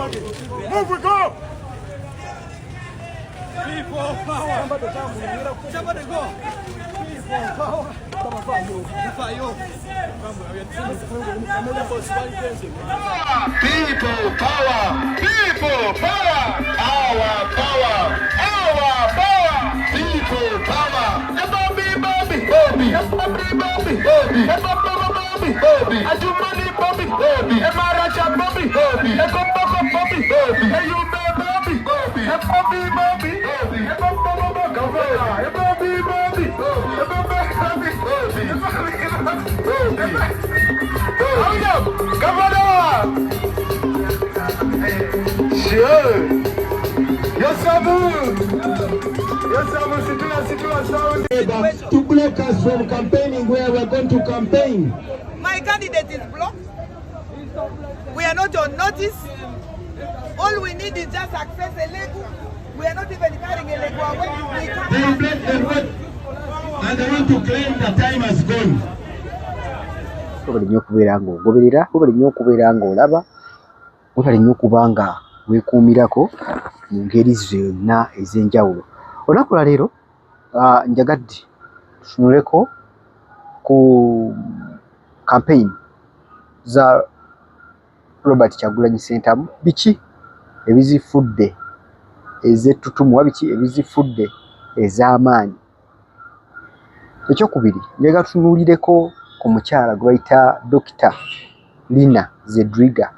Move, we go! People power! Somebody go! People power! People power! People power! Our power! Our power! People power! Bobby, Bobby, Bobby, Bobby, Bobby, Bobby, Bobby, Bobby, Ajumani Bobby, Bobby, Emaracha Bobby, Bobby, Ekomboko Bobby, Bobby, Eyume Bobby, Bobby, Bobby, Bobby, Bobby, Bobby, Bobby, Bobby, Bobby, Bobby, Governor! Sure! Yosabu! Yosabu, situla, situla, sound. To block us from campaigning where we're going to campaign. My candidate is blocked. We are not on notice. All we need is just access Elegu. We are not even carrying Elegu away. We can't. They block the road and they want to claim the time has gone. Webale nnyo okubeera ng'ogoberera, webale nnyo okubeera ng'olaba, webale nnyo okuba nga weekuumirako mu ngeri zonna ez'enjawulo. Olunaku lwaleero njagadde tutunuleko ku campaign za Robert Kyagulanyi Ssentamu, biki ebizifudde ez'ettutumu oba biki ebizifudde ez'amaanyi. Ekyokubiri, njagala tutunuulireko ku mukyala gwe bayita Dokita Lina Zedriga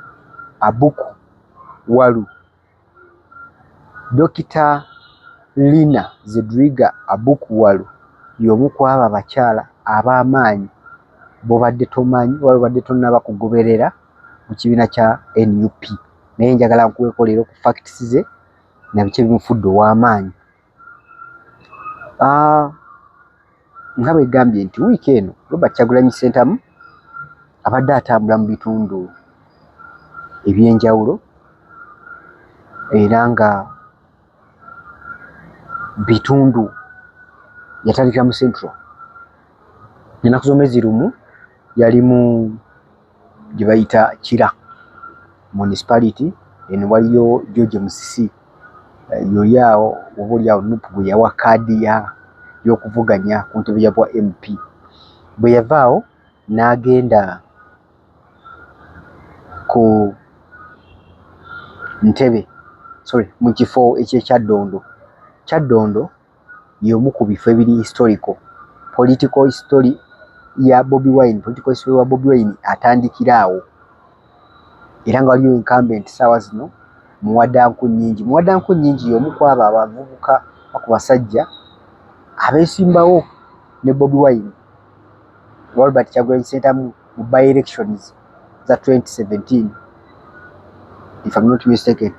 Abuku Walu. Dokita Lina Zedriga Abuku Walu y'omu ku abo abakyala ab'amaanyi b'obadde tomanyi oba b'obadde tonnaba kugoberera mu kibiina kya NUP, naye njagala nkuweeko leero ku facts ze na biki ebimufudde ow'amaanyi. Nga bwe gambye nti wiiki eno Robert Kyagulanyi Ssentamu abadde atambula mu bitundu ebyenjawulo era nga bitundu yatandikira mu Central. Ennaku z'omwezi 1 yali mu gye bayita Kira Municipality, eno waliyo George Musisi, y'oli awo oba oli awo NUP gwe yawa kaadi ya y'okuvuganya ku ntebe ya bwa MP. Bwe yavaawo n'agenda ku ntebe, sorry, mu kifo eky'e Kyaddondo. Kyaddondo y'omu ku bifo ebiri historical, political history ya Bobi Wine, political history wa Bobi Wine atandikira awo era nga waliyo incumbent ssaawa zino, Muwada Nkunnyingi. Muwada Nkunnyingi y'omu ku abo abavubuka ku basajja abeesimbawo ne Bobi Wine, Robert Kyagulanyi Ssentamu, mu by elections za 2017, if I'm not mistaken,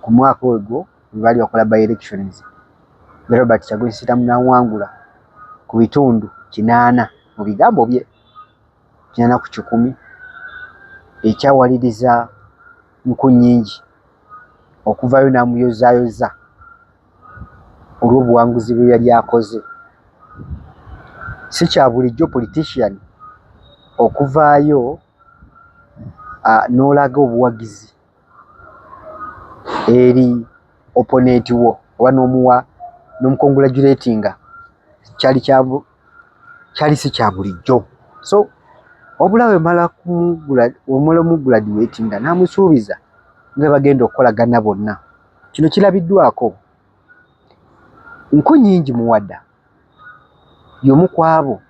ku mwaka ogwo bwe baali bakola by elections, Robert Kyagulanyi Ssentamu n'awangula ku bitundu 80 mu bigambo bye, 80%, ekyawaliriza Nkunnyingi okuvaayo n'amuyozaayoza olw'obuwanguzi bwe yali akoze. Si kya bulijjo politician okuvaayo n'olaga obuwagizi eri opponent wo oba n'omuwa n'omucongratulatinga, kyali kya kyali si kya bulijjo. So wabula bwemala omala omugraduatinga n'amusuubiza nga bagenda okukolagana bonna. Kino kirabiddwako Nkunnyingi Muwada y'omu ku abo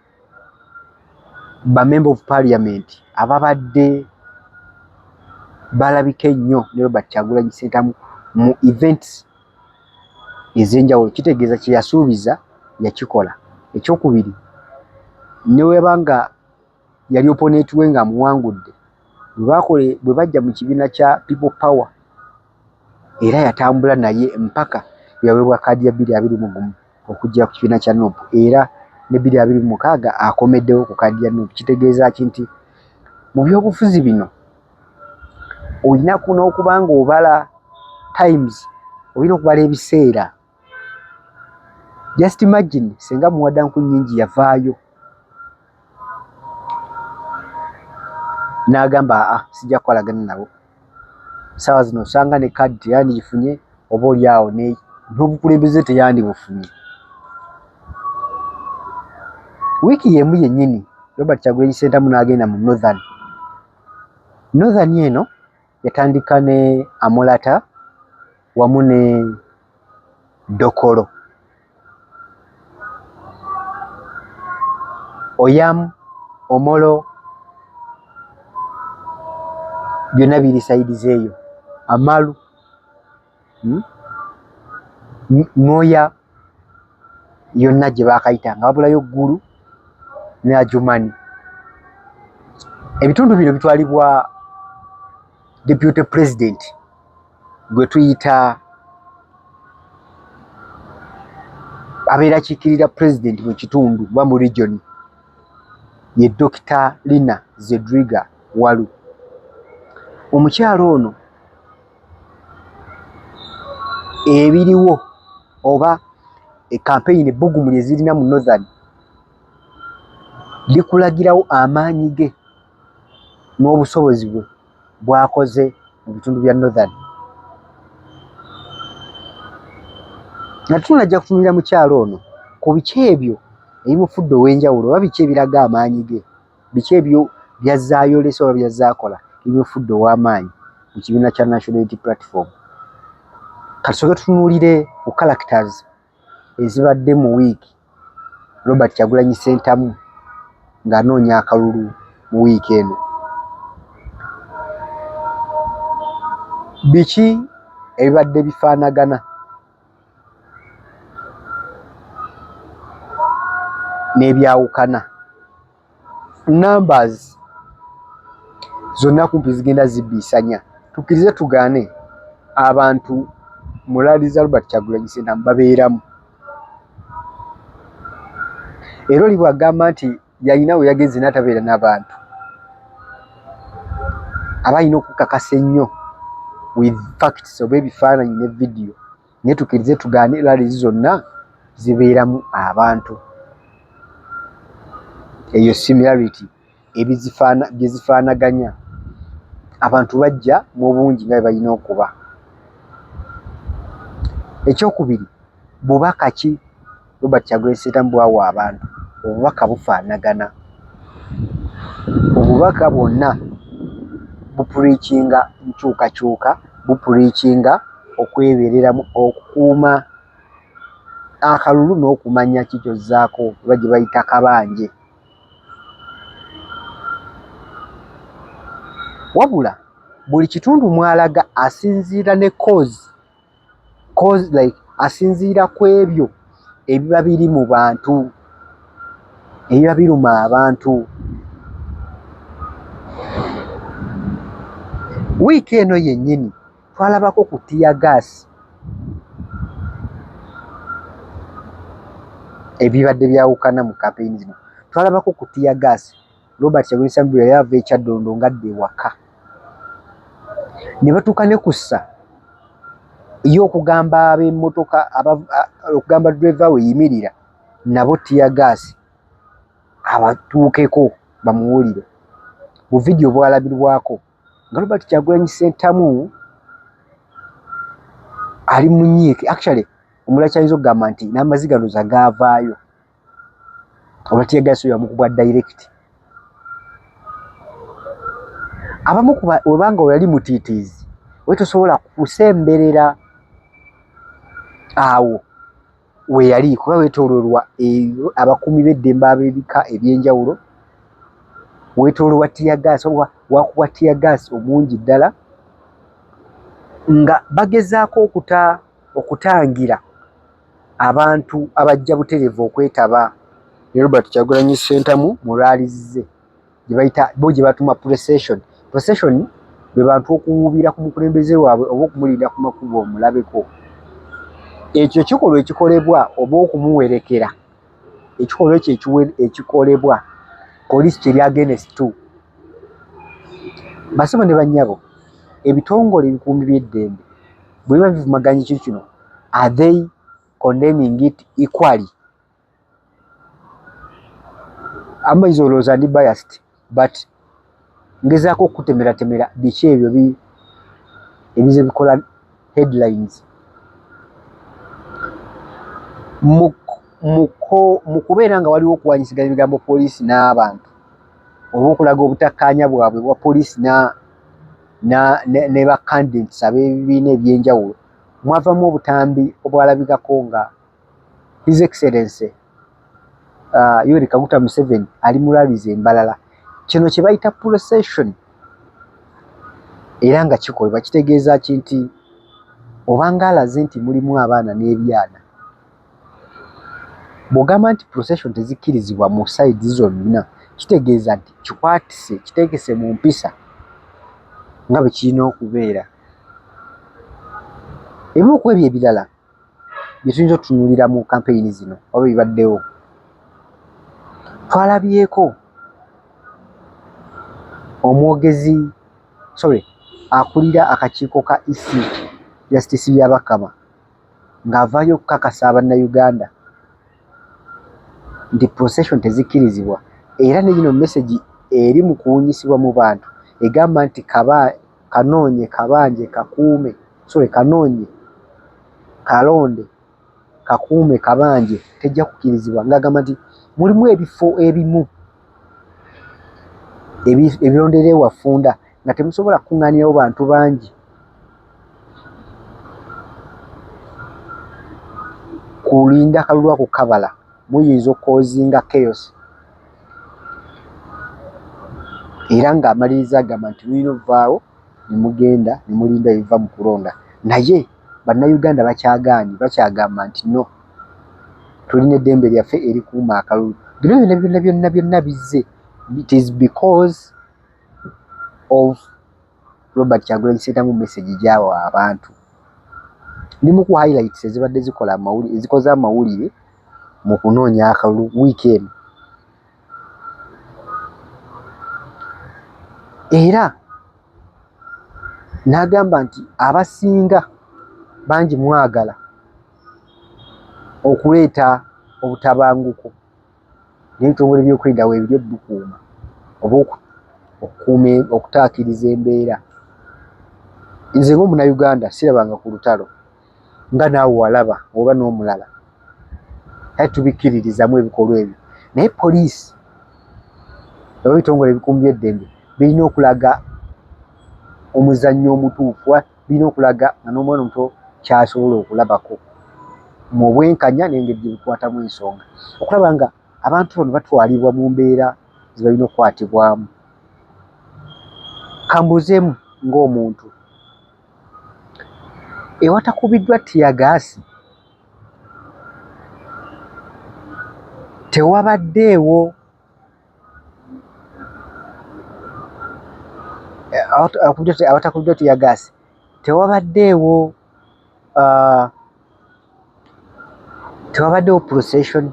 ba member of parliament ababadde balabika ennyo ne Robert Kyagulanyi Ssentamu mu events ez'enjawulo. Kitegeeza kye yasuubiza yakikola. Ekyokubiri, ne bw'eba nga yali opponent we ng'amuwangudde, bwe bajja mu kibiina kya People Power era yatambula naye mpaka yaweebwa kaadi ya 2021 okujja ku kibiina kya NUP, era ne 2026 akomeddewo ku kaadi ya NUP. Kitegeeza ki? Nti mu byobufuzi bino olina n'okuba ng'obala times, olina okubala ebiseera. Just imagine singa Muwada Nkunnyingi yavaayo n'agamba, "Aa, sijja kukolagana nabo." Saawa zino osanga ne kaadi teyandigifunye oba oli awo n'obukulembeze teyandibufunye. Wiiki y'emu yennyini Robert Kyagulanyi Ssentamu n'agenda mu Northern. Northern eno yatandika ne Amolata wamu ne Dokolo. Oyam, Omolo byonna biri sayidi zeeyo. Amalu, Nwoya yonna gye baakayita nga wabulayo Ggulu ne Adjumani. Ebitundu bino bitwalibwa Deputy President gwe tuyita abeera akiikirira pulezidenti mu kitundu oba mu region ye Dokita Lina Zedriga Walu. Omukyala ono ebiriwo oba ekampeyini ebbugumu lye zirina mu Northern likulagirawo amaanyi ge n'obusobozi bwe bw'akoze mu bitundu bya Northern. Nga tunajja kutunulira mukyala ono ku biki ebyo ebimufudde ow'enjawulo oba biki ebiraga amaanyi ge, biki ebyo by'azze ayolesa oba by'azze akola ebimufudde ow'amaanyi mu kibiina kya National Unity Platform. Katusooke tutunuulire ku characters ezibadde mu wiiki Robert Kyagulanyi Ssentamu ng'anoonya akalulu mu wiiki eno. Biki ebibadde bifaanagana n'ebyawukana? Numbers zonna kumpi zigenda zibbiisanya. Tukkirize tugaane abantu mu rally za Robert Kyagulanyi Ssentamu babeeramu. Era oli bw'agamba nti yalina we yagenze n'atabeera n'abantu, aba alina okukakasa ennyo with facts oba ebifaananyi ne vidiyo. Naye tukkirize tugaane rallies zonna zibeeramu abantu. Eyo similarity ebizifaana bye zifaanaganya. Abantu bajja mu bungi nga bwe balina okuba. Ekyokubiri, bubaka ki Robert Kyagulanyi Ssentamu bw'awa abantu? Obubaka bufaanagana. Obubaka bwonna bupuriikinga nkyukakyuka, bupuriikinga okwebeereramu, okukuuma akalulu n'okumanya ki ky'ozzaako oba gye bayita kabanje. Wabula buli kitundu mw'alaga asinziira ne cause, cause like asinziira ku ebyo ebiba biri mu bantu, ebiba biruma abantu. Wiiki eno yennyini twalabako ku teargas ebibadde byawukana mu kampeyini zino. Twalabako ku teargas Robert Kyagulanyi Ssentamu bwe yali ava e Kyaddondo ng'adda ewaka. Ne batuuka ne ku ssa ye okugamba ab'emmotoka okugamba ddereeva we yimirira nabo teargas abatuukeko bamuwulire. Bu vidiyo bwalabirwako nga Robert Kyagulanyi Ssentamu ali mu nnyiike actually omulala ky'ayinza okugamba nti n'amaziga ndowooza gaavaayo olwa teargas oyo yamukubwa direct. Abamu ku webanga we yali mutiitiizi we tosobola kusemberera awo we yali kuba weetooloolwa abakuumi b'eddembe ab'ebika eby'enjawulo, weetooloolwa teargas oba wakubwa teargas omungi ddala nga bagezaako okuta okutangira abantu abajja butereevu okwetaba ne Robert Kyagulanyi Ssentamu mu rallies ze gye bayita bo gye batuuma procession. Procession be bantu okuwuubira ku mukulembeze waabwe oba okumulinda ku makubo omulabeko. Ekyo kikolwa ekikolebwa oba okumuwerekera, ekikolwa ekyo ekikolebwa poliisi kyeri against to. Bassebo ne bannyabo, ebitongole ebikuumi by'eddembe bwe biba bivumaganya ekintu kino, are they condemning it equally? Abamu bayinza olowooza ndi biased but ngezaako okukutemeratemera biki ebyo bi Ebize bikola headlines mu kubeera nga waliwo okuwanyisiganya ebigambo poliisi n'abantu oba okulaga obutakkaanya bwabwe bwa poliisi ne ba candidates ab'ebibiina eby'enjawulo, mwavamu obutambi obwalabikako nga His Excellency Yoweri Kaguta Museveni ali mu rallies e Mbarara. Kino kye bayita procession era nga kikolebwa kitegeeza ki nti obanga alaze nti mulimu abaana n'ebyana. Bw'ogamba nti procession tezikkirizibwa mu sides zonna kitegeeza nti kikwatise kiteekese mu mpisa nga bwe kirina okubeera. Ebimu ku ebyo ebirala bye tuyinza otutunuulira mu kampeyini zino oba ebibaddewo, twalabyeko omwogezi sorry akulira akakiiko ka EC Justice Byabakama ng'avaayo okukakasa Bannayuganda nti procession tezikkirizibwa era ne yino message eri mu kuwunyisibwa mu bantu egamba nti kaba kanoonye kabanje kakuume sorry kanoonye kalonde kakuume kabanje tejja kukkirizibwa ng'agamba nti mulimu ebifo ebimu ebirondera ewafunda nga temusobola kukuŋŋaanirawo bantu bangi kulinda kalulu ako kabala muyinza okukozinga chaos era ng'amaliriza agamba nti mulina ovaawo ne mugenda ne mulinda ebiva mu kulonda naye bannayuganda bakyagaanyi bakyagamba nti no tulina eddembe lyaffe erikuuma akalulu. Bino byonna byonna byonna byonna bizze it is because of Robert Kyagulanyi Ssentamu message gy'awa abantu. Ndi mu ku highlights ezibadde zikola amawulire ezikoze amawulire mu kunoonya akalulu wiiki eno. Era n'agamba nti abasinga bangi mwagala okuleeta obutabanguko n'ebitongole by'okwerinda weebiri obbukuuma oba okukuuma okutaakiriza embeera. Nze ng'Omunnayuganda sirabanga ku lutalo nga naawe walaba oba n'omulala kale tubikkiririzamu ebikolwa ebyo naye poliisi oba ebitongole ebikuumi by'eddembe birina okulaga omuzannyo omutuufu birina okulaga nga n'omwana omuto ky'asobola okulabako mu bwenkanya n'engeri gye bikwatamu ensonga okulaba nga abantu bano batwalibwa mu mbeera ze balina okukwatibwamu. Kambuuzeemu ng'omuntu, ewatakubiddwa ttiyagaasi tewabaddeewo awatakubiddwa ttiyagaasi tewabaddeewo tewabaddewo procession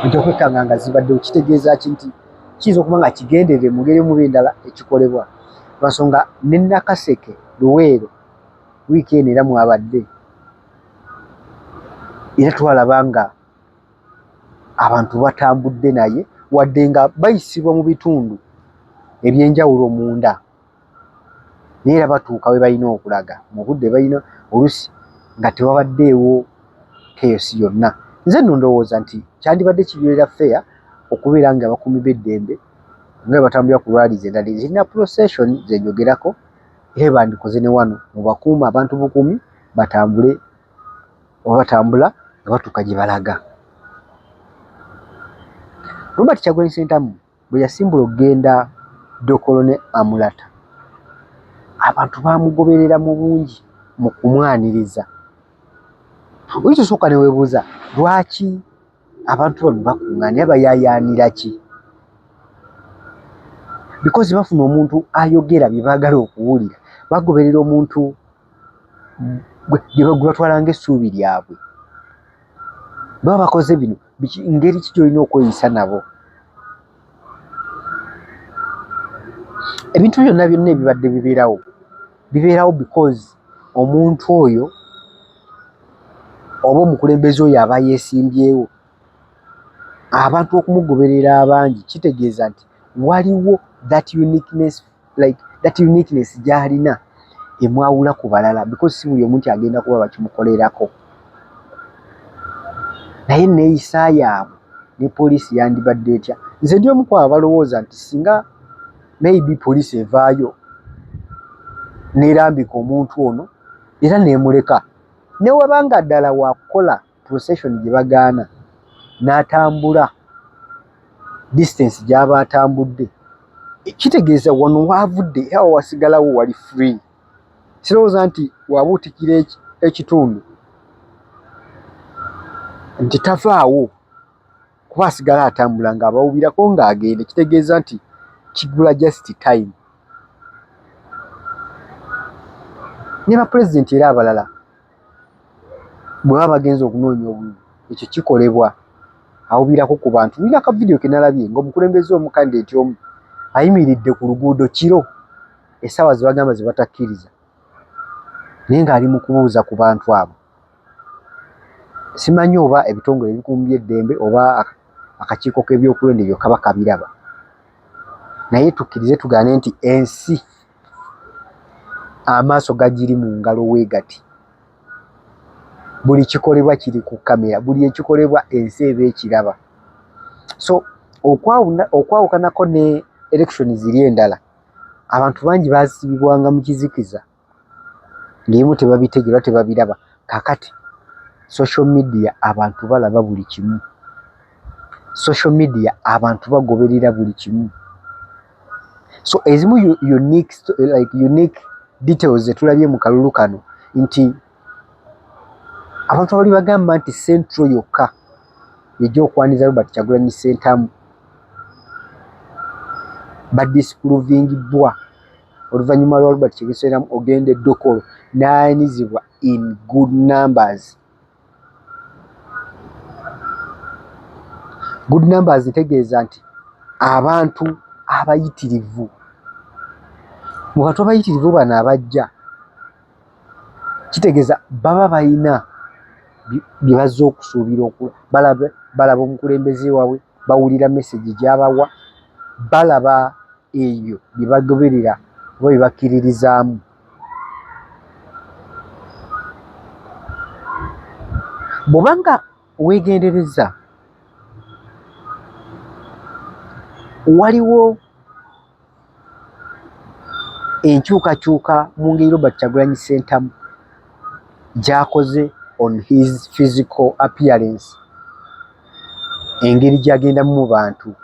nti okwekanga nga zibaddewo kitegeeza ki nti kiyinza okuba nga kigenderere mu ngeri emu oba endala ekikolebwa lwansonga ne Nakaseke Luweero wiiki eno era mwabadde era twalaba nga abantu batambudde naye wadde nga bayisibwa mu bitundu eby'enjawulo munda naye era batuuka we balina okulaga mu budde balina oluusi nga tewabaddeewo chaos yonna. Nze nno ndowooza nti kyandibadde kibeera fair okubeera nga abakuumi b'eddembe nga bwe batambulira ku rallies endala ezirina procession ze njogerako era bandikoze ne wano mubakuume abantu bukuumi batambule oba batambula nga batuuka gye balaga. Robert Kyagulanyi Ssentamu bwe yasimbula okugenda Dokolo ne Amulata, abantu baamugoberera mu bungi mu kumwaniriza. Oyinza osooka ne weebuuza lwaki abantu bano bakuŋŋaana era bayaayaanira ki? Because bafuna omuntu ayogera bye baagala okuwulira, bagoberera omuntu gwe batwala ng'essuubi lyabwe. Baba bakoze bino ngeri ki gy'olina okweyisa nabo? Ebintu byonna byonna ebibadde bibeerawo, bibeerawo because omuntu oyo oba omukulembeze oyo aba yeesimbyewo abantu okumugoberera abangi kitegeeza nti waliwo that uniqueness like that uniqueness gy'alina emwawula ku balala, because si buli omu nti agenda kuba bakimukolerako. Naye neeyisa yaabwe ne poliisi yandibadde etya? Nze ndi omu ku abo abalowooza nti singa maybe poliisi evaayo n'erambika omuntu ono era n'emuleka, ne waba nga ddala wakukola procession gye bagaana n'atambula distance gy'aba atambudde, kitegeeza wano waavudde era wasigalawo wali free. Sirowooza nti wabuutikira ekitundu nti tavaawo, kuba asigala atambula ng'abawubirako ng'agenda, kitegeeza nti kigula just time. Ne bapulezidenti era abalala bwe baba bagenze okunoonya obululu, ekyo kikolebwa, awubirako ku bantu. Nina ka vidiyo ke nalabye ng'omukulembeze omu, candidate omu, ayimiridde ku luguudo kiro, essaawa ze bagamba ze batakkiriza, naye ng'ali mu kubuuza ku bantu abo. Simanyi oba ebitongole ebikuumi by'eddembe oba akakiiko k'ebyokulonda ebyo kaba kabiraba, naye tukkirize tugaane nti ensi amaaso gagiri mu ngalo weegati. Buli kikolebwa kiri ku kamera, buli ekikolebwa ensi eba ekiraba. So okwawukanako ne election ziri endala, abantu bangi baasibibwanga mu kizikiza ng'ebimu tebabitegeera, tebabiraba. Kaakati social media abantu balaba buli kimu, social media abantu bagoberera buli kimu. So ezimu unique, like unique details zetulabye mu kalulu kano nti abantu abali bagamba nti Central yokka yejja okwaniza Robert Kyagulanyi Ssentamu badisprovingibbwa oluvannyuma lwa Robert Kyagulanyi Ssentamu ogenda e Dokolo n'ayanizibwa in good numbers. Good numbers ntegeeza nti abantu abayitirivu. Mu bantu abayitirivu bano abajja, kitegeeza baba balina bye bazze okusuubira, balaba omukulembeze waabwe, bawulira message gy'abawa, balaba ebyo bye bagoberera oba bye bakkiririzaamu. Bw'oba nga weegenderezza, waliwo enkyukakyuka mu ngeri Robert Kyagulanyi Ssentamu gy'akoze on his physical appearance, engeri gy'agendamu mu bantu.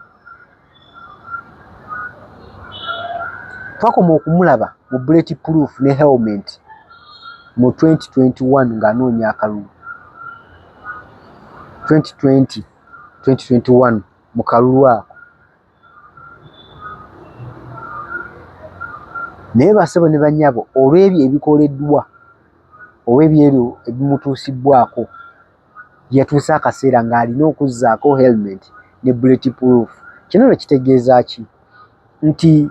Twakoma okumulaba mu bullet proof ne helmet mu 2021 ng'anoonya akalulu, 2020 2021 mu kalulu ako. Naye bassebo ne bannyabo, olw'ebyo ebikoleddwa oba ebyeru ebimutuusibbwako, yatuuse akaseera ng'alina okuzzaako helmet ne bullet proof. Kino nno kitegeeza ki? Nti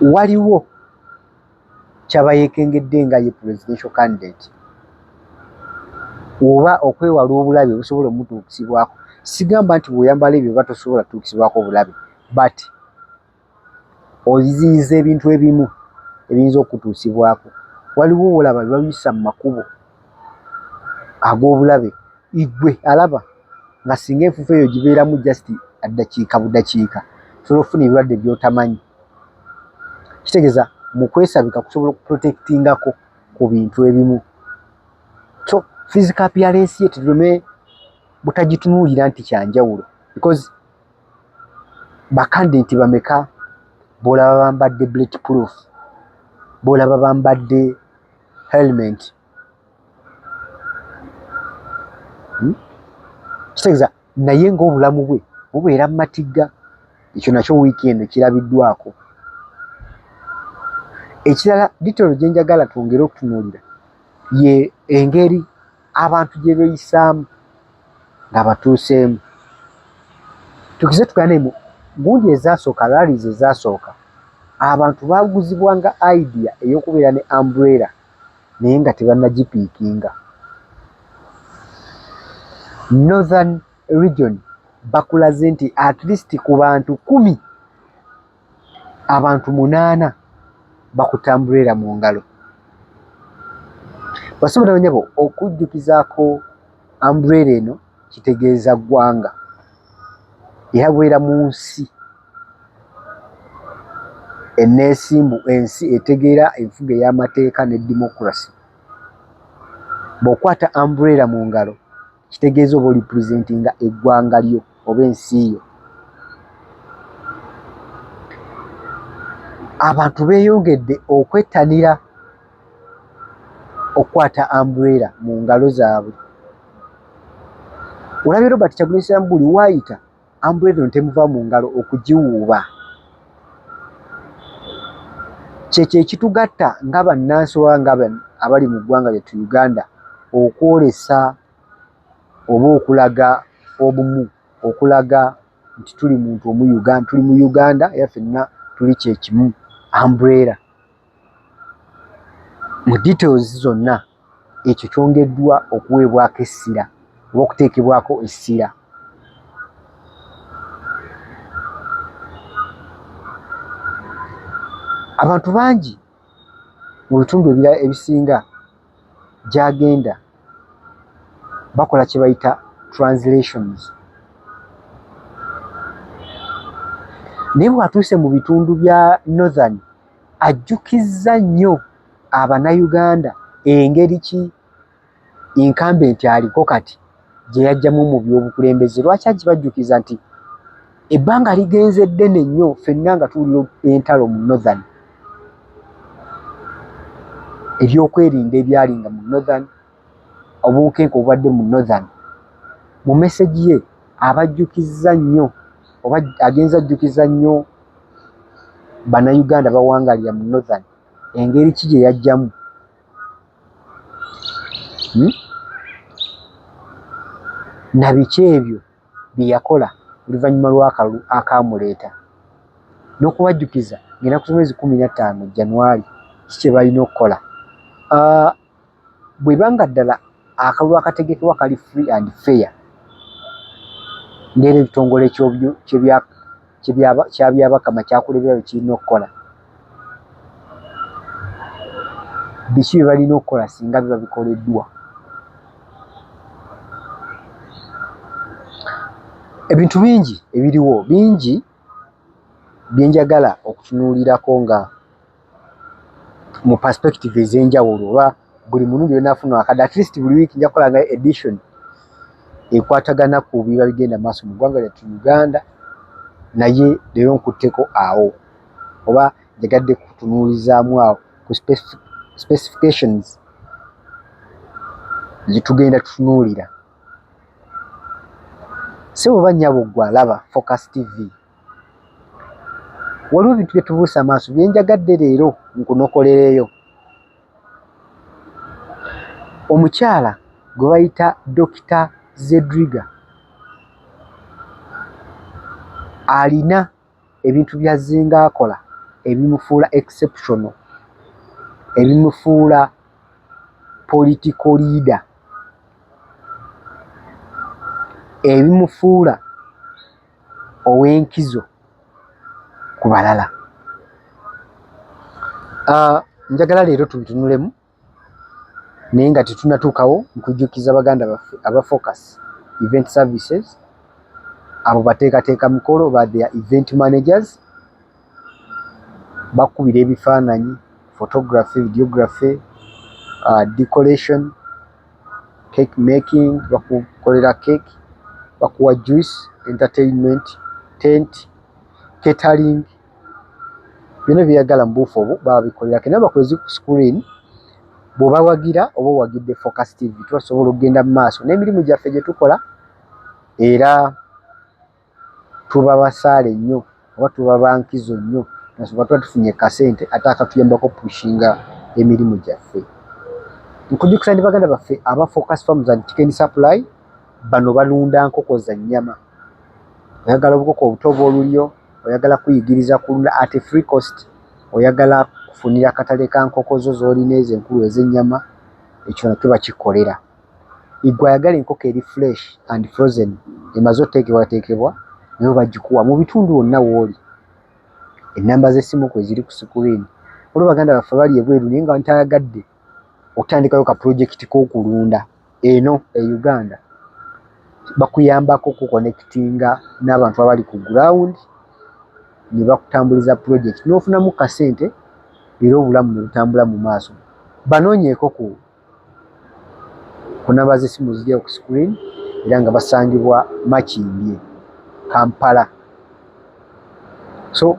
waliwo ky'aba yeekengedde nga ye presidential candidate oba okwewala obulabe obusobola omutuukisibwako. Sigamba nti bw'oyambala ebyo oba tosobola kutuukisibwako bulabe, but oziyiza ebintu ebimu ebiyinza okutuusibwako. Waliwo wolaba bye babiyisa mu makubo ag'obulabe, ggwe alaba nga singa enfuufu eyo gibeeramu just ddakiika budakiika, osobola okufuna ebirwadde by'otamanyi. Kitegeeza mu kwesabika kusobola okuprotectingako ku bintu ebimu. So physical appearance ye tuleme butagitunuulira nti kyanjawulo, because bakandidate bameka b'olaba bambadde bullet proof, b'olaba bambadde helmet? Kitegeeza naye ng'obulamu bwe bubeera mu matigga. Ekyo nakyo wiiki eno kirabiddwako. Ekirala, detail gye njagala twongere okutunuulira ye engeri abantu gye beeyisaamu nga batuuseemu. Tukize tugane mu gundi ezasooka, rallies ezasooka, abantu baaguzibwanga idea ey'okubeera ne umbrella naye nga tebannagipiikinga. Northern Region bakulaze nti at least ku bantu 10 Abantu munaana bakutte umbrella mu ngalo. Bassebo ne bannyabo okujjukizaako umbrella eno kitegeeza ggwanga era bubeera mu nsi enneesimbu, ensi etegeera enfuga ey'amateeka ne democracy. Bw'okwata umbrella mu ngalo kitegeeza oba olipulizentinga eggwanga lyo oba ensi yo. Abantu beeyongedde okwettanira okukwata umbrella mu ngalo zaabwe. Olabye Robert Kyagulanyi Ssentamu buli waayita umbrella eno temuva mu ngalo okugiwuuba. Kyekyo ekitugatta nga bannansi oba nga abali mu ggwanga lyattu Uganda okwolesa oba okulaga obumu, okulaga nti tuli muntu omu Uganda, tuli mu Uganda era ffenna tuli kye kimu. Umbrella mu details zonna ekyo kyongeddwa okuweebwako essira oba okuteekebwako essira. Abantu bangi mu bitundu ebirala ebisinga gy'agenda bakola kye bayita translations naye bw'atuuse mu bitundu bya Northern ajjukizza nnyo Abanayuganda engeri ki incumbent aliko kati gye yajjamu mu by'obukulembeze. Lwaki agibajjukiza nti ebbanga ligenze ddene nnyo ffenna nga tuwulira entalo mu Northern, ebyokwerinda ebyalinga mu Northern, obunkenke obubadde mu Northern. Mu mesegi ye abajjukizza nnyo oba agenze ajjukiza nnyo Bannayuganda bawangalira mu Northern engeri ki gye yajjamu hmm? na biki ebyo bye yakola oluvannyuma lw'akalulu akaamuleeta n'okubajjukiza ng'ennaku z'omwezi 15 January ki kye balina okukola. Ah, bweba nga ddala akalulu akategekebwa kali free and fair ng'era ekitongole kya Byabakama kyakulembera bwe kirina okukola, biki bye balina okukola singa biba bikoleddwa? Ebintu bingi ebiriwo bingi bye njagala okutunuulirako nga mu perspective ez'enjawulo oba buli mulundi lwe naafuna akadde at least buli wiiki nja kukola nga edition ekwatagana ku biba bigenda maaso mu ggwanga lyattu Uganda naye leero nkutteko awo oba njagadde kutunuulizaamu awo ku specifications zetugenda tutunuulira. Ssebo oba nnyabo ggwe alaba Focus TV Waliwo ebintu bye tubuusa amaaso bye njagadde leero nkunokolereyo. Omukyala gwe bayita Dokita Zedriga alina ebintu by'azzenga akola ebimufuula exceptional, ebimufuula political leader, ebimufuula ow'enkizo ku balala. Uh, njagala leero tubitunulemu naye nga tetunatuukawo nkujjukiza baganda baffe aba Focus Event Services abo bateekateeka mikolo ba their event managers bakubira ebifaananyi photography, videography, decoration, cake making, bakukolera cake, bakuwa juice, entertainment, tent, catering, byonna byeyagala mu buufu obwo babikolera kena bakwezi ku screen bw'obawagira oba owagidde Focus TV tuba tusobola okugenda mu maaso n'emirimu gyaffe gye tukola era tuba basaale nnyo oba tuba ba nkizo nnyo nsonga tuba tufunye kasente ate akatuyambako pushinga emirimu gyaffe. Nkujjukiza ne baganda baffe aba Focus Farms and Chicken Supply bano balunda nkoko za nnyama. Oyagala obukoko obuto obw'olulyo, oyagala kuyigiriza kulunda at a free cost, oyagala kufunira katale ka nkoko zo z'olina ezo enkulu ez'ennyama, ekyo nakyo bakikolera. Ggwe ayagala enkoko eri fresh and frozen emaze oteekebwateekebwa nayo bagikuwa mu bitundu wonna w'oli. Ennamba z'essimu kweziri ku sikuliini. Waliwo baganda baffe abali ebweru naye nga ntayagadde okutandikayo ka pulojekiti k'okulunda eno e Uganda, bakuyambako okukonekitinga n'abantu abali ku ground ne bakutambuliza pulojekiti n'ofunamu kasente era obulamu ne butambula mu maaso. Banoonyeeko ku ku namba z'essimu ziri awo ku screen era nga basangibwa Makindye, Kampala. So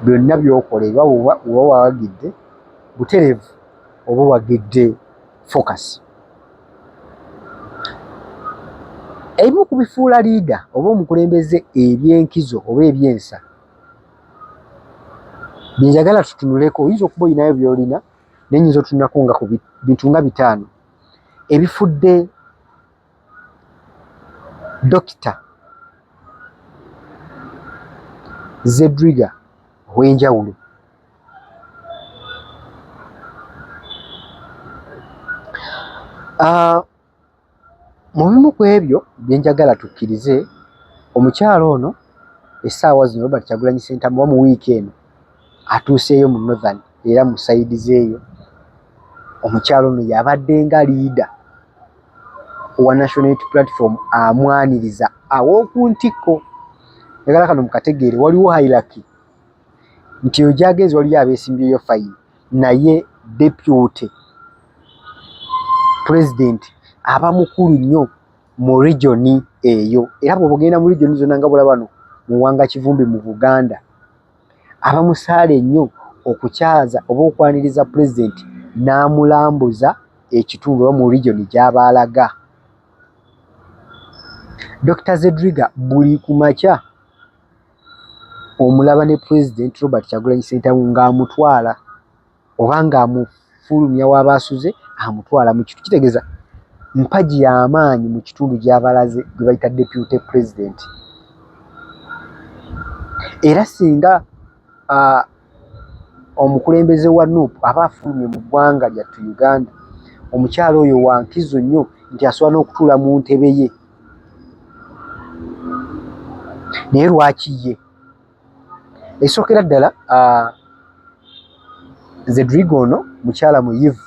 byonna by'okola eba oba wawagidde butereevu oba owagidde focus. Ebimu ku bifuula liida oba omukulembeze eby'enkizo oba ebyensa bye njagala tutunuleko, oyinza okuba olinayo by'olina naye nyinza otunulako nga ku bintu nga bitaano ebifudde Dokita Zedriga ow'enjawulo. Mu bimu ku ebyo bye njagala tukkirize, omukyala ono essaawa zino Robert Kyagulanyi Ssentamu oba mu wiiki eno atuuseeyo mu Northern era mu sayidi z'eyo. Omukyala ono y'abadde nga liida owa National Unity Platform amwaniriza aw'oku ntikko. Njagala kano mukategeere, waliwo hierarchy nti eyo gy'agenze waliyo abeesimbyeyo fayini naye deputy pulezidenti aba mukulu nnyo mu regioni eyo era bw'oba ogenda mu regioni zonna nga bw'olaba wano Muwanga Kivumbi mu Buganda aba musaale nnyo okukyaza oba okwaniriza pulezidenti n'amulambuza ekitundu oba mu regioni gy'aba alaga. Dokita Zedriga buli ku makya omulaba ne pulezidenti Robert Kyagulanyi Ssentamu ng'amutwala oba ng'amufulumya w'aba asuze amutwala mu kitu kitegeeza mpagi y'amaanyi mu kitundu gy'abalaze gwe bayita deputy president. Era singa omukulembeze wa Nup aba afulumye mu ggwanga lyattu Uganda, omukyala oyo wa nkizo nnyo nti asobola n'okutuula mu ntebe ye. Naye lwaki ye? Ekisookera ddala Zedriga ono mukyala muyivu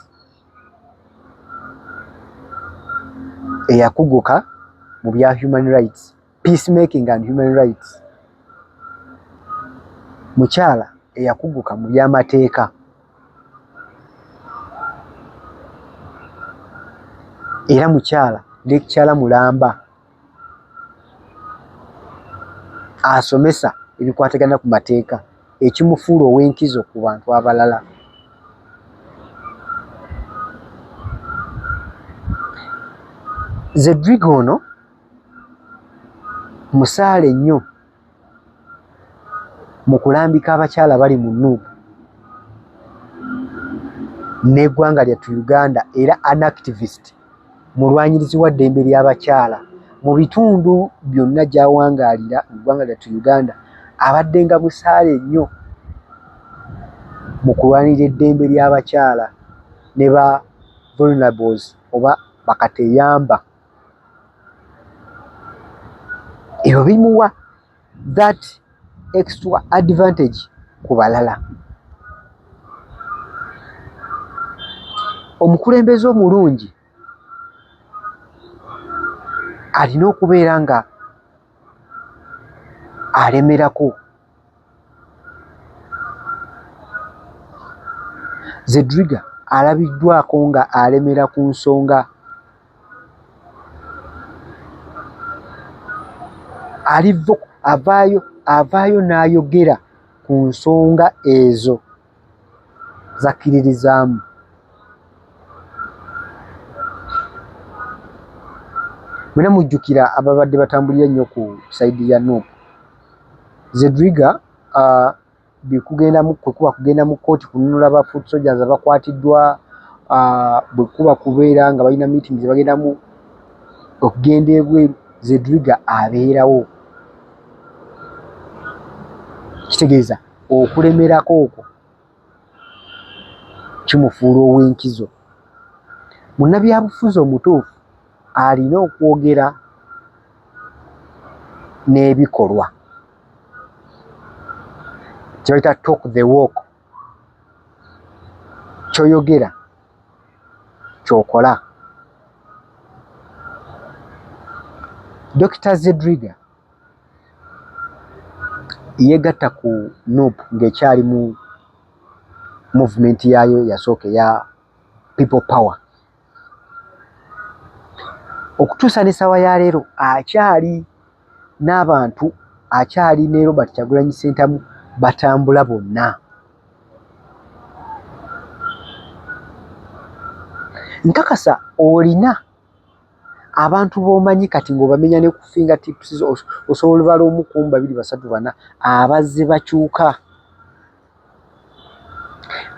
eyakuguka mu bya human rights, peace making and human rights. Mukyala eyakuguka mu by'amateeka. Era mukyala lecturer mulamba. Asomesa ebikwatagana ku mateeka ekimufuula ow'enkizo ku bantu abalala. Zedriga ono musaale nnyo mu kulambika abakyala abali mu Nup n'eggwanga lyattu Uganda era an activist mulwanyirizi wa ddembe ly'abakyala mu bitundu byonna gy'awangaalira mu ggwanga lyattu Uganda abadde nga musaale nnyo mu kulwanirira eddembe ly'abakyala ne ba vulnerables oba bakateyamba. Ebyo bimuwa that extra advantage ku balala. Omukulembeze omulungi alina okubeera nga alemerako. Zedriga alabiddwako nga alemera ku nsonga alivo avaayo avaayo n'ayogera ku nsonga ezo z'akkiririzaamu. Mwena mujjukira ababadde batambulira ennyo ku sayidi ya Nup. Zedriga bwekugendamu kwe kuba kugenda mu kkooti kununula ba foot soldiers abakwatiddwa, bwe kuba kubeera nga balina meeting ze bagendamu okugenda ebweru, Zedriga abeerawo. Kitegeeza okulemerako okwo kimufuula ow'enkizo. Munnabyabufuzi omutuufu alina okwogera n'ebikolwa. Kyebayita talk the walk, kyoyogera kyokola. Dokita Zedriga yegatta ku NUP ng'ekyali mu movement yaayo yasooka eya People Power. Okutuusa n'essaawa ya leero akyali n'abantu, akyali ne Robert Kyagulanyi Ssentamu, batambula bonna. Nkakasa olina abantu b'omanyi kati ng'obamenya ne ku finger tips zo, osobola obala omu ku omu, babiri, basatu, bana abazze bakyuka,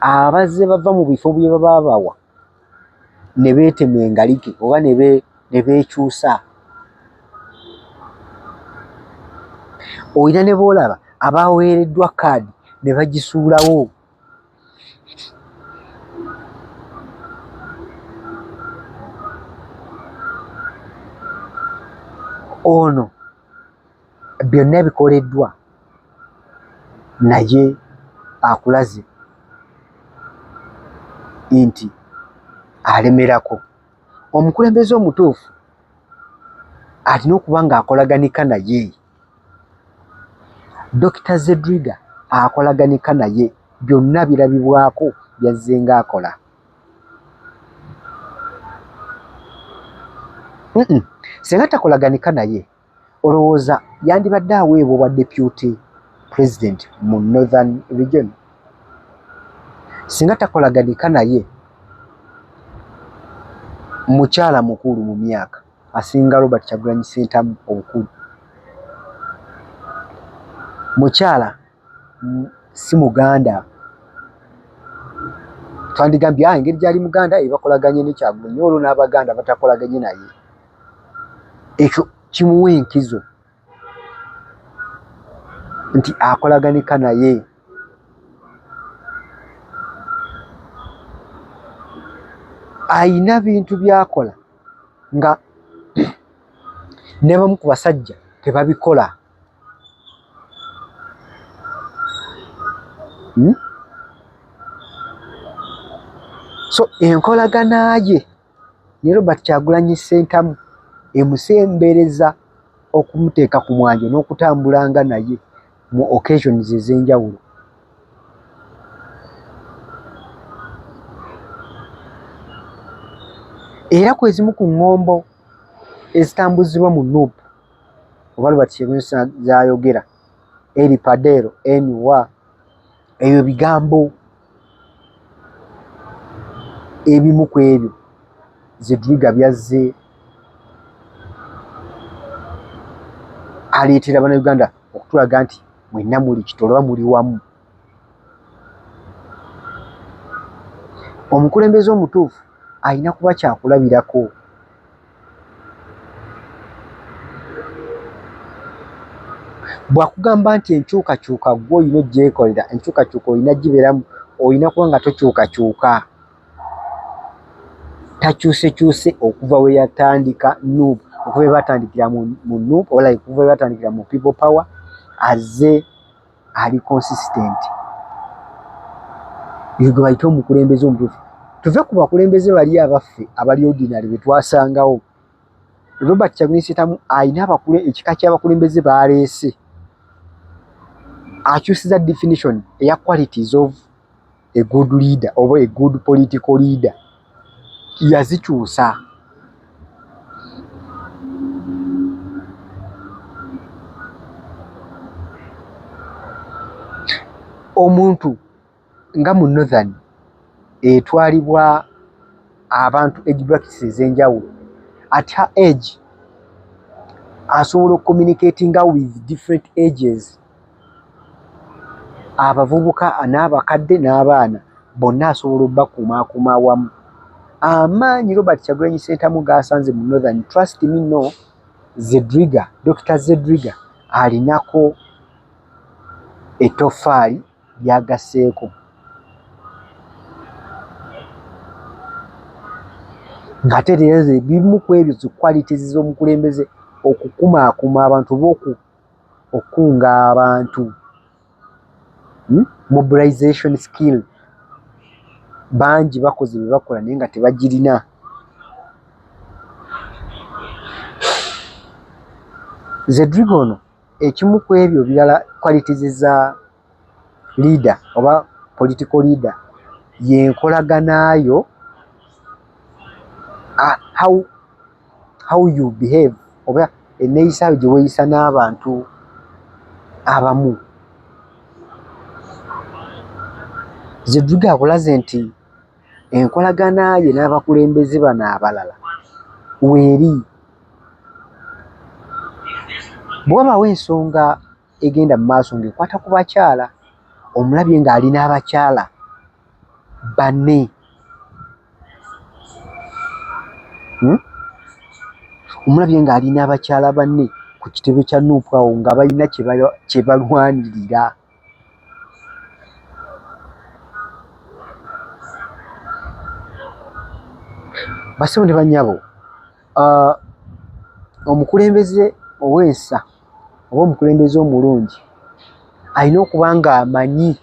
abazze bava mu bifo bye baba bawa ne beetema engalike oba ne beekyusa. Olina ne b'olaba abaweereddwa kaadi ne bagisuulawo. Ono byonna bikoleddwa naye akulaze nti alemerako. Omukulembeze omutuufu alina okuba ng'akolaganika naye. Dokita Zedriga akolaganika naye, byonna birabibwako byazze ng'akola. Singa takolaganika naye, olowooza yandibadde aweebwa obwa deputy president mu Northern Region? Singa takolaganika naye, mukyala mukulu mu myaka asinga Robert Kyagulanyi Ssentamu obukulu, mukyala si Muganda, twandigambye engeri gyali Muganda ebakolaganye ne Kyagulanyi, olwo n'Abaganda batakolaganye naye, ekyo kimuwa enkizo nti akolaganika naye. Ayina bintu by'akola nga n'abamu ku basajja tebabikola. So enkolagana ye ne Robert Kyagulanyi Ssentamu emusembereza okumuteeka ku mwanjo n'okutambulanga naye mu occasions ez'enjawulo. Era ku ezimu ku ŋŋombo ezitambuzibwa mu NUP oba Robert Kyagulanyi z'ayogera, Eri Padero, N wa, ebyo bigambo ebimu ku ebyo Zedriga byazze aleetera Bannayuganda okutulaga nti mwenna muli kitole oba muli wamu. Omukulembeze omutuufu alina kuba kyakulabirako. Bw'akugamba nti enkyukakyuka ggwe olina ogyekolera, enkyukakyuka olina gibeeramu, olina kuba nga tokyukakyuka. Takyusekyuse okuva we yatandika NUP, okuva we baatandikira mu NUP oba like okuva we baatandikira mu People Power, azze ali consistent. Oyo gwe bayita omukulembeze omutuufu. Tuve ku bakulembeze bali abaffe abali ordinary be twasangawo. Robert Kyagulanyi Ssentamu alina ekika ky'abakulembeze b'aleese. Akyusiza definition eya qualities of a good leader oba a good political leader, yazikyusa. Omuntu nga mu Northern etwalibwa abantu age brackets ez'enjawulo, at her age asobola okucommunicatinga with different ages, abavubuka n'abakadde n'abaana bonna asobola obbakuumakuuma awamu. Amaanyi Robert Kyagulanyi Ssentamu g'asanze mu Northern, trust me no, Zedriga, Dokita Zedriga alinako ettoffaali ly'agasseeko. Ng'ate era bimu ku ebyo zi qualities z'omukulembeze okukumaakuma abantu oba okukunga abantu. Mobilization skill bangi bakoze bye bakola naye nga tebagirina. Zedriga ono ekimu ku ebyo birala qualities za leader oba political leader y'enkolagana yo, how you behave oba enneeyisa yo gye weeyisa n'abantu abamu. Zedriga akulaze nti enkolagana ye n'abakulembeze bano abalala weeri. Bwe wabaawo ensonga egenda mu maaso ng'ekwata ku bakyala, omulabye ng'ali n'abakyala banne. Omulabye ng'ali n'abakyala banne ku kitebe kya Nuupu awo nga balina kye balwanirira. Bassebo ne bannyabo, omukulembeze ow'ensa oba omukulembeze omulungi alina okuba ng'amanyi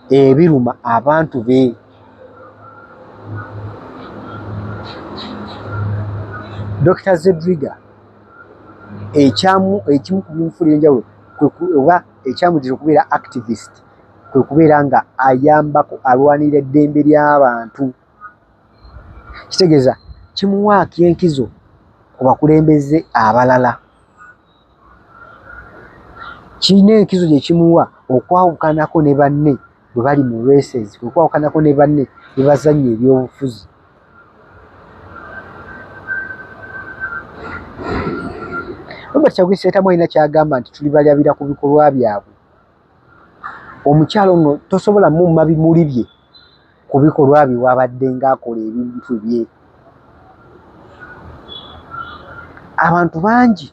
ebiruma abantu be. Dokita Zedriga ekyamu ekimu ku bimufuula enjawulo oba ekyamuleetera okubeera activist kwe kubeera nga ayambako alwanirira eddembe ly'abantu. Kitegeeza kimuwa ak'enkizo ku bakulembeze abalala. Kirina enkizo gye kimuwa okwawukanako ne banne bwe bali mu races, okwawukanako ne banne bwe bazannya ebyobufuzi. Robert Kyagulanyi Ssentamu alina ky'agamba nti tulibalabira ku bikolwa byabwe. Omukyala ono tosobola mumma bimuli bye ku bikolwa bye wabadde ng'akola ebintu bye. Abantu bangi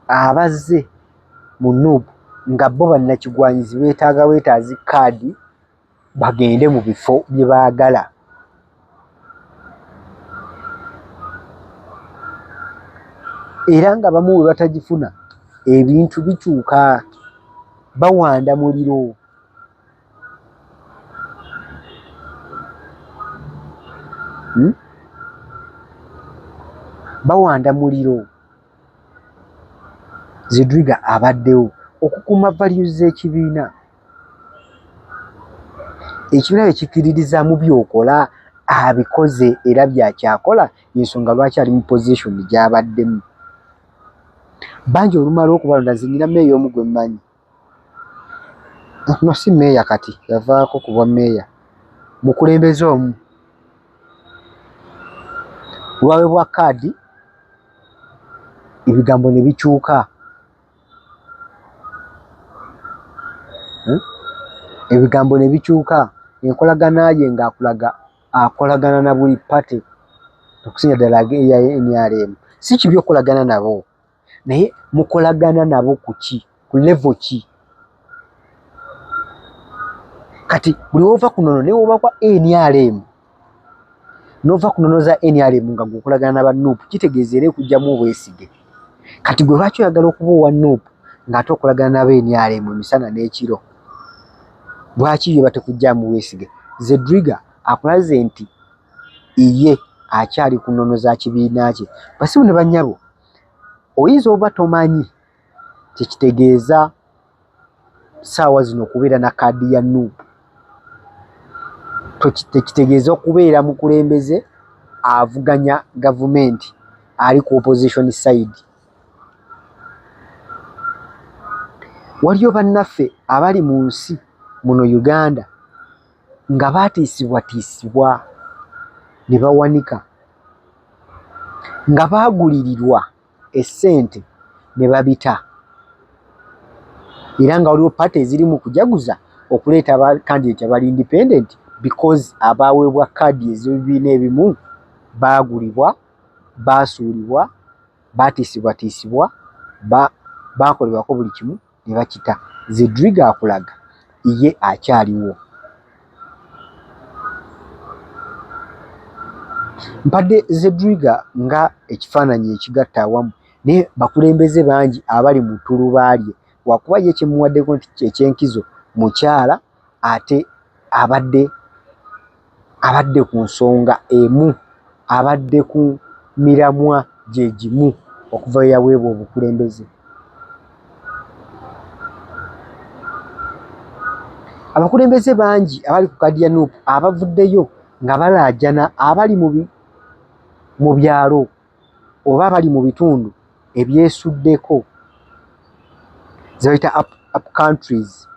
abazze mu Nuupu nga bo bannakigwanyizi beetaaga bwetaazi kaadi bagende mu bifo bye baagala. Era nga bamu bwe batagifuna ebintu bikyuka, bawanda muliro. Bawanda muliro. Zedriga abaddewo okukuuma values z'ekibiina. Ekibiina bye kikkiririzaamu by'okola abikoze era by'akyakola y'ensonga lwaki ali mu position gy'abaddemu. Bangi olumala okubalonda nze nnina mmeeya omu gwe mmanyi. No si mmeeya kati yavaako ku bwa mmeeya, mukulembeze omu lw'aweebwa kaadi ebigambo ne bikyuka. Ebigambo ne bikyuka, enkolagana ye ng'akulaga akolagana na buli party okusinga ddala eya NRM. Si kibi okukolagana nabo naye mukolagana nabo ku ki? Ku level ki? Kati buli w'ova ku nnono ne bw'oba kwa NRM n'ova ku nnono za NRM nga gwe okolagana na ba Nuupu kitegeeza era ekuggyamu obwesige. Kati gwe lwaki oyagala okuba owa Nuupu ng'ate okolagana n'aba NRM emisana n'ekiro? Lwaki yo batekuggyamu bwesige? Zedriga akulaze nti ye akyali ku nnono za kibiina kye. Bassebo ne bannyabo, oyinza oba tomanyi kye kitegeeza ssaawa zino okubeera na kaadi ya Nuupu. Tekitegeeza okubeera mukulembeze avuganya gavumenti ali ku opposition side. Waliyo bannaffe abali mu nsi muno Uganda nga baatiisibwatiisibwa ne bawanika nga baagulirirwa essente ne babita era nga waliwo party eziri mu kujaguza okuleeta ba candidate abali independent because abaaweebwa kaadi ez'ebibiina ebimu baagulibwa, baasuulibwa, baatiisibwatiisibwa, baakolebwako buli kimu ne bakita. Zedriga akulaga ye akyaliwo. Mpadde Zedriga nga ekifaananyi ekigatta awamu naye bakulembeze bangi abali mu ttuluba lye wakuba ye kye mmuwaddeko nti eky'enkizo Mukyala ate abadde abadde ku nsonga emu, abadde ku miramwa gye gimu okuva lwe yaweebwa obukulembeze. Abakulembeze bangi abali ku kaadi ya Nup abavuddeyo nga balaajana abali mu byalo oba abali mu bitundu ebyesuddeko ze bayita up countries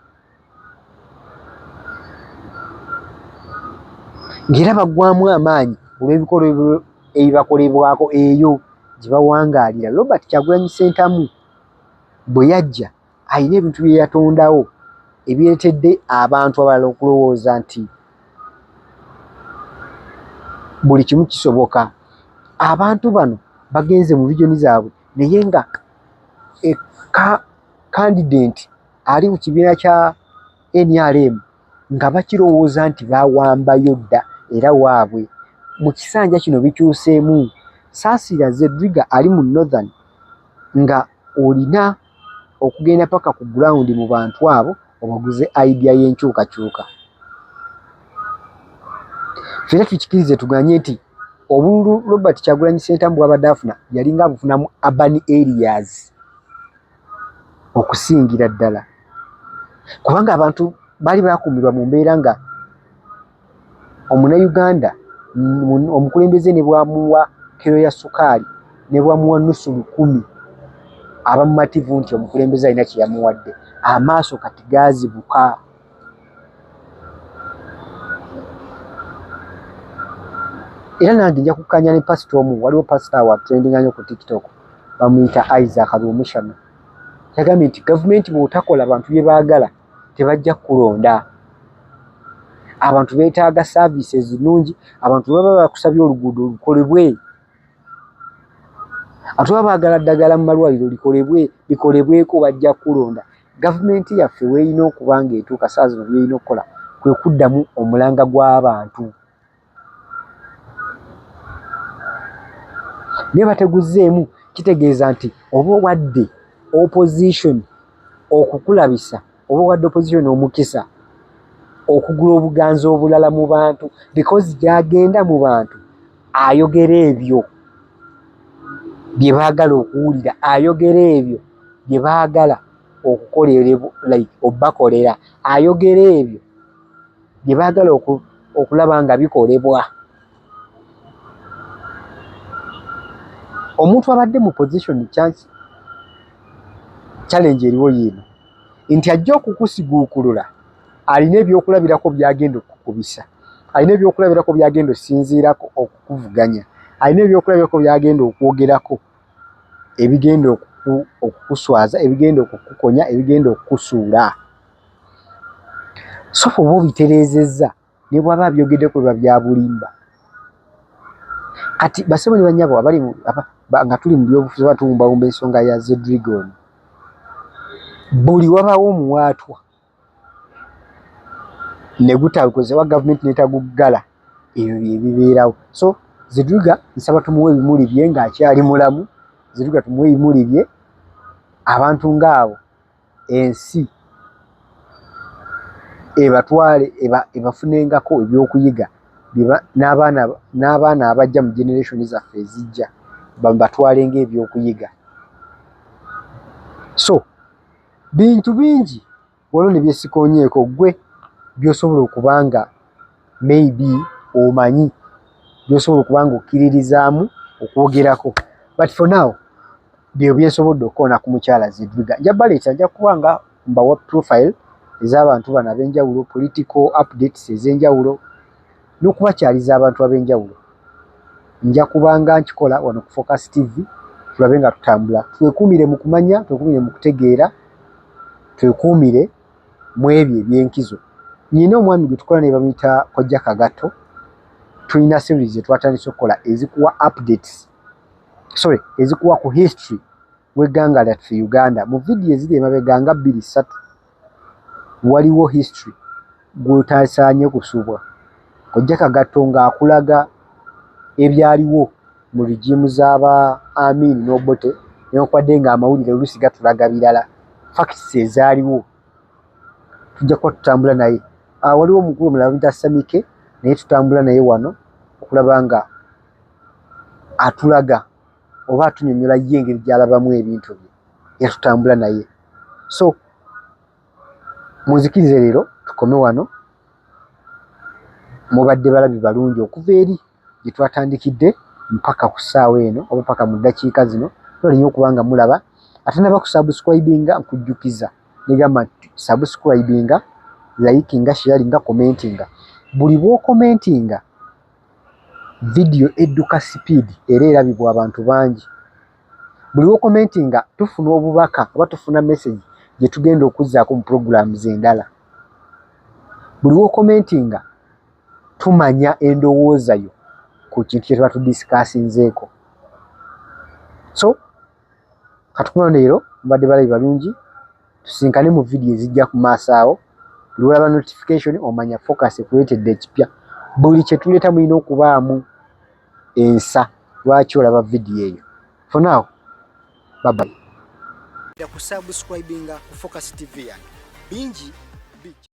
ng'era baggwaamu amaanyi olw'ebikolwa ebibakolebwako eyo gye bawangaalira. Robert Kyagulanyi Ssentamu bwe yajja alina ebintu bye yatondawo ebireetedde abantu abalala okulowooza nti buli kimu kisoboka. Abantu bano bagenze mu region zaabwe naye nga candidate ali ku kibiina kya nrm nga bakirowooza nti bawambayo dda era waabwe. Mu kisanja kino bikyuseemu. Saasira Zedriga ali mu Northern nga olina okugenda paka ku ground mu bantu abo obaguze idea y'enkyukakyuka. Ffena tukikirize tuganye nti obululu Robert Kyagulanyi Ssentamu bwabadde afuna yalinga abufuna mu urban areas okusingira ddala kubanga abantu baali bakuumirwa mu mbeera nga Omunayuganda omukulembeze ne bwamuwa kiro ya sukaali ne bwamuwa nusu lukumi aba mumativu nti omukulembeze alina kye yamuwadde. Amaaso kati gaazibuka. Era nange nja kukkaanya ne pasita omu, waliwo pasita wa trendinga nnyo ku TikTok bamuyita Isaac Rwomushana, yagambye nti gavumenti bw'otakola bantu bye baagala tebajja kukulonda. Abantu beetaaga services nnungi, abantu baba bakusabye oluguudo lukolebwe, abantu baba baagala ddagala mu malwaliro likolebwe, likolebweko bajja kukulonda. Gavumenti yaffe w'erina okuba ng'etuuka ssaawa zino by'erina okukola kwe kuddamu omulanga gw'abantu. Naye bateguzzeemu kitegeeza nti oba owadde opposition okukulabisa oba owadde opposition omukisa okugula obuganzi obulala mu bantu because gy'agenda mu bantu ayogera ebyo bye baagala okuwulira, ayogera ebyo bye baagala okukolera like obakolera, ayogera ebyo bye baagala okulaba nga bikolebwa. Omuntu abadde mu position chance challenge eriwo yiino nti ajja okukusiguukulula alina ebyokulabirako by'agenda okukubisa, alina ebyokulabirako by'agenda okusinziirako okukuvuganya, alina ebyokulabirako by'agenda okwogerako ebigenda okukuswaza, ebigenda okukukonya, ebigenda okukusuula. So oba obitereezezza ne bw'aba abyogeddeko biba bya bulimba. Kati bassebo ne bannyabo abali nga tuli mu byobufuzi oba tuwumbawumba ensonga ya Zedriga ono, buli wabaawo omuwaatwa ne gutakozebwa gavumenti n'etaguggala ebyo bye bibeerawo. So Zedriga nsaba tumuwe ebimuli bye ng'akyali mulamu, Zedriga tumuwe ebimuli bye abantu ng'abo ensi ebatwale ebafunengako ebyokuyiga n'abaana abajja mu generation zaffe ezijja babatwale ng'ebyokuyiga. So bintu bingi waliwo ne byesikoonyeeko ggwe by'osobola okuba nga maybe omanyi by'osobola okuba nga okkiririzaamu okwogerako but for now byebyo byensobodde okukoona ku mukyala Zedriga. Nja baleeta nja kuba nga mbawa profile ez'abantu bano ab'enjawulo, political updates ez'enjawulo n'okubakyaliza abantu ab'enjawulo. Nja kuba nga nkikola wano ku Focus TV tulabe nga tutambula. Twekuumire mu kumanya, twekuumire mu kutegeera, twekuumire mu ebyo eby'enkizo. Nina omwami gwe tukola naye bamuyita Kojja Kagatto, tulina series ze twatandise okukola ezikuwa updates sorry ezikuwa ku history w'egganga lyaffe Uganda. Mu vidiyo eziri emabega nga bbiri ssatu waliwo history gw'otasaanye kusubwa. Kojja Kagatto ng'akulaga ebyaliwo mu regime z'aba Amin n'Obote newankubadde ng'amawulire oluusi gatulaga birala, facts ezaaliwo. Tujja kuba tutambula naye. Waliwo omukulu omulala bamuyita Samike, naye tutambula naye wano okulaba nga atulaga oba atunyonyola ye engeri gy'alabamu ebintu bye, era tutambula naye. So munzikirize leero tukome wano. Mubadde balabi balungi okuva eri gye twatandikidde mpaka ku ssaawa eno oba paka mu ddakiika zino. Twali nnyo okuba nga mulaba. Ate naba kusubscribinga, nkujjukiza negamba nti subscribinga, likinga, sharinga, commentinga. Buli bw'okomentinga vidiyo edduka sipiidi era erabibwa abantu bangi. Buli lw'okomentinga tufuna obubaka oba tufuna message gye tugenda okuzzaako mu programs endala. Buli lw'okomentinga tumanya endowooza yo ku kintu kye tuba tudisikasinzeeko. So katukuma leero mubadde balabi balungi, tusinkane mu vidiyo ezijja ku maaso awo. Buli lw'olaba notification omanya Focus ekuleetedde ekipya. Buli kye tuleeta mulina okubaamu ensa lwaki olaba vidiyo eyo. For now, bye bye. Kusubscribinga ku Focus TV yange bingi bijja.